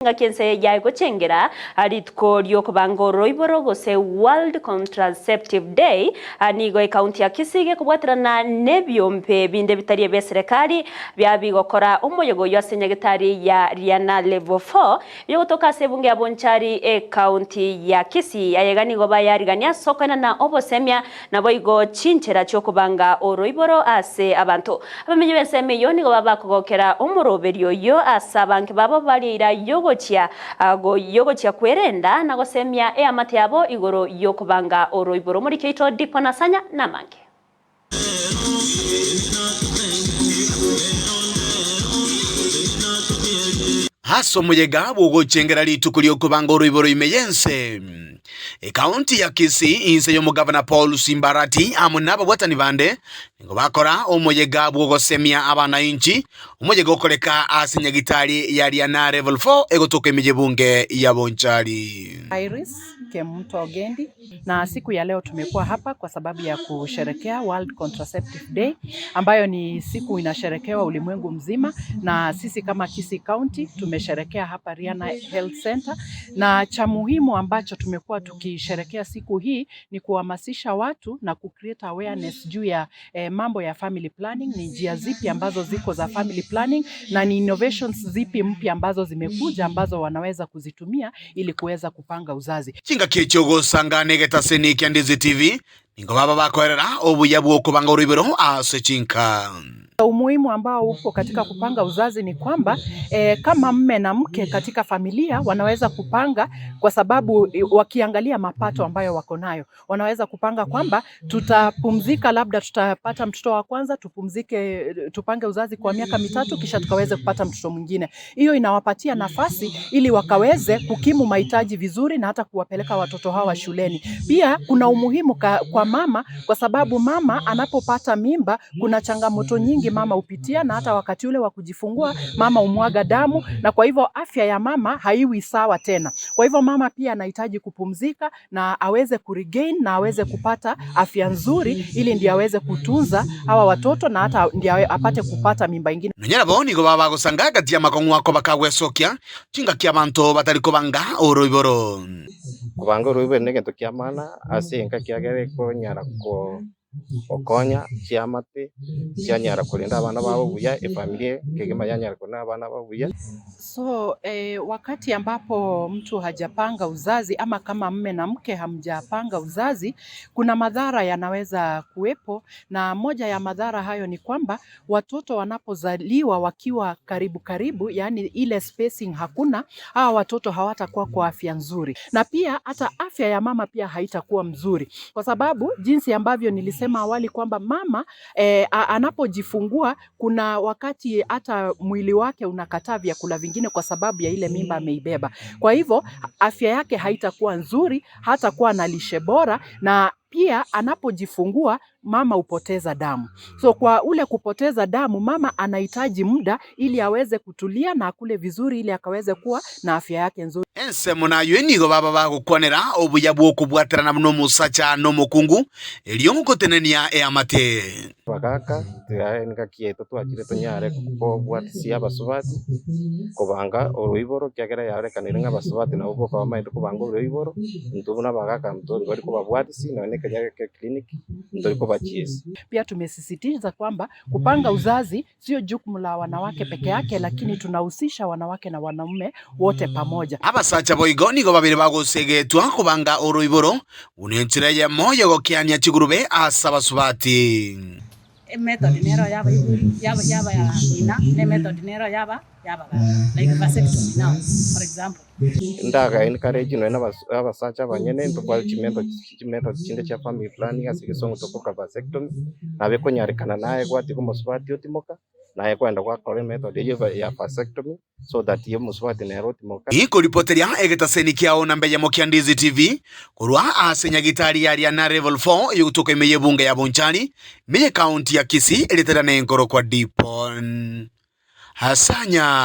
Engaki ense yaye gochengera rituko ri'okobanga oroiboro gose World Contraceptive Day, nigo ekaunti ya Kisii gekobwaterana nebiombe binde bitari ebi'eserekari bia bigokora omoyega oyio ase nyagetari ya Riana Level 4 eyogotoka ase ebunge ya Bonchari ekaunti ya Kisii. Ayaiga nigo bayarigania ase okoenana obosemia Naboigo chinchera chi'okobanga oroiboro ase abanto. Abamenyi b'ensemo eyio nigo babakogokera omoroberio oyio ase abange babo baria eira y'ogochia y'ogochia kwerenda na gosemia eamate yabo igoro y'okobanga oroiboro. Omoriki oito Dickon Asanya namange. Ase omoyega bw'ogochengera rituko ri'okobanga oroiboro ime y'ense. Ekaunti ya Kisii inse y'omogavana Paul Simbarati amo nababwatani bande nigo bakora omoyega bw'ogosemia abanainchi, omoyega okoreka ase nyagitari ya Riana Level 4 egotoka ime y'ebunge ya Bonchari. Iris Kemunto Ogendi na siku ya leo tumekuwa hapa kwa sababu ya kusherekea World Contraceptive Day ambayo ni siku inasherekewa ulimwengu mzima, na sisi kama Kisii County tumesherekea hapa Riana Health Center, na cha muhimu ambacho tumekuwa tukisherekea siku hii ni kuhamasisha watu na kucreate awareness juu ya eh, mambo ya family planning, ni njia zipi ambazo ziko za family planning na ni innovations zipi mpya ambazo zimekuja ambazo wanaweza kuzitumia ili kuweza kupanga uzazi. Chingaki echi ogosangana egetaseni kia Ndizi TV, Nigo baba bakoerera obuya bw'okobanga oroiboro ase chinka. Umuhimu ambao upo katika kupanga uzazi ni kwamba eh, kama mme na mke katika familia wanaweza kupanga, kwa sababu wakiangalia mapato ambayo wako nayo wanaweza kupanga kwamba tutapumzika, labda tutapata mtoto wa kwanza, tupumzike, tupange uzazi kwa miaka mitatu, kisha tukaweze kupata mtoto mwingine. Hiyo inawapatia nafasi ili wakaweze kukimu mahitaji vizuri na hata kuwapeleka watoto hawa shuleni. Pia kuna umuhimu ka, kwa mama kwa sababu mama anapopata mimba kuna changamoto nyingi mama hupitia, na hata wakati ule wa kujifungua mama umwaga damu, na kwa hivyo afya ya mama haiwi sawa tena. Kwa hivyo mama pia anahitaji kupumzika na aweze kuregain na aweze kupata afya nzuri, ili ndiye aweze kutunza hawa watoto na hata ndiye apate kupata mimba ingine. Nonya nabo nigo baba bagosanga gati y'amakong'u ako bakagwesokia chingaki abanto batari kobanga oroiboro. Kobanga oroiboro negento kia maana ase enka ekiagera ekonyara ko gokonya chiamate chianyara korenda abana babo buya, efamiri kegima yanyara korenda abana babo buya. So eh, wakati ambapo mtu hajapanga uzazi ama kama mme na mke hamjapanga uzazi, kuna madhara yanaweza kuwepo, na moja ya madhara hayo ni kwamba watoto wanapozaliwa wakiwa karibu karibu, yaani ile spacing hakuna, hawa watoto hawatakuwa kwa afya nzuri, na pia hata afya ya mama pia haitakuwa mzuri, kwa sababu jinsi ambavyo nilisema awali kwamba mama eh, anapojifungua kuna wakati hata mwili wake unakataa vyakula vingine kwa sababu ya ile mimba ameibeba. Kwa hivyo afya yake haitakuwa nzuri, hatakuwa na lishe bora na pia anapojifungua mama hupoteza damu. So kwa ule kupoteza damu, mama anahitaji muda ili aweze kutulia na akule vizuri ili akaweze kuwa na afya yake nzuri. Ensemo nayio nigo baba bagokwanera obuya bw'okobwaterana buna omosacha na omokungu, erio gotenenia eamate. Abagaka tiga engaki yaito twachire tonyare kobwatisia abasubati kobanga oroiboro ekiagera yarorekanire ng'a abasubati nabo boka bamaete kobanga oroiboro, intwe buna abagaka ntori bari kobabwatisia nonya na ekenyoro kia clinic ntori kobachiesa. Pia tumesisitiza kwamba kupanga uzazi sio jukumu la wanawake peke yake, lakini tunahusisha wanawake na wanaume wote pamoja. Abasacha boigo nigo babere bagosegetwa kobanga oroiboro buna enchera eyemo y'ogokeania chigurube ase abasubati. Emethod nero y'abaibori yaba yaba ng'ina, na emethod nero yaba y'abagaka like vasectomy now for example. Ndaga encourage nonya na abasacha abanyene ntobwate chimethod chimethod chinde chia family planning ase egesongo tokoka vasectomy, nabo ekonyarekana naye gwatiga omosubati otimoka, naye kwenda gwakora emethod eywo ya vasectomy so that omosubati nere otimoka. Ikoripoteria egetaseni kiao namba eyemo kia Ndizi TV korwa ase nyagitari ya Riana Level 4 eyogotoka ime y'ebunge ya Bonchari ime y'ekaunti ya Kisii erieta riane nkorokwa Dipon Asanya.